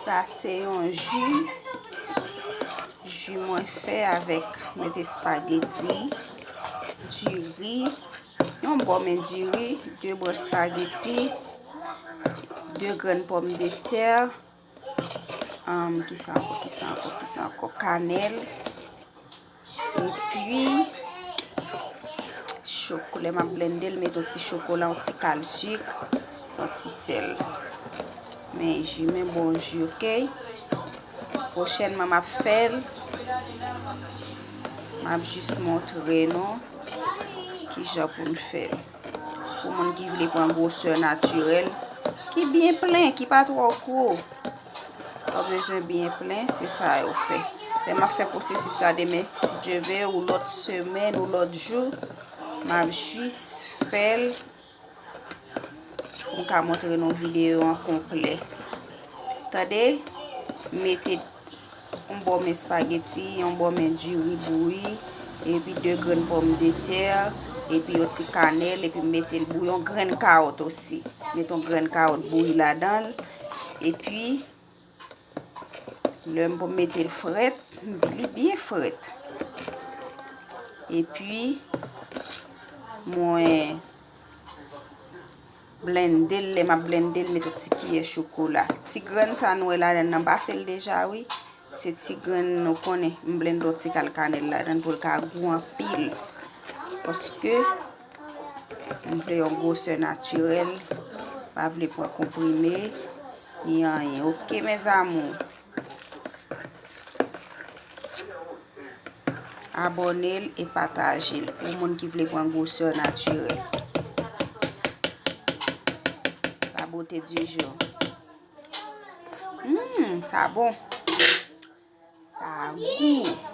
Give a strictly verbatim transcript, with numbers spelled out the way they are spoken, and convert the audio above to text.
Sa se yon ji. Ji mwen fè avèk, met espageti, diri, yon bon men diri, de branch espageti, de grenn pòmdetè, um, kisa ankò, kisa ankò, kisa ankò, kanèl, epi, choko-, lè m ap blende l, met yon ti chokola, yon ti kal sik, yon ti sèl. Men ji, men bon ji, oke? Pwochènman, m ap fè l. M ap jis montre nou kijan pou n fè l. Pou moun ki vle pran gwosè natirèl, ki byen plen, ki pa twò gwo. Ou bezwen byen plen, se sa yo fè. Lè m ap fè pwosesis la demen, si Dye ve, ou lòt semèn, ou lòt jou, m ap jis fè l pou m ka montre nou videyo an konplè. Tande, mete yon bò men espageti, yon bò men diri bouyi, epi de grenn pòmdetè, epi yon ti kanèl, epi m mete l bouyi, yon grenn kawòt osi. Met yon grenn kawòt bouyi ladan l, epi lè m pou mete l frèt, m bi-, li byen frèt. Epi, mwen blende l, lè m ap blende l, met yon ti kiyè chokola. Ti grenn sa nou wè ladan nan, m pase l deja, wi. Se ti grenn, nou konnen, m blende yon ti kal kanèl ladan pou l ka gou anpil. Paske m vle yon gwosè natirèl, pa vle pran konprime, ni anyen. Oke, mes amours. Abòne l e pataje l pou moun ki vle pran gwosè natirèl. La beauté du jour. Hmm, sa bon. Sa gou.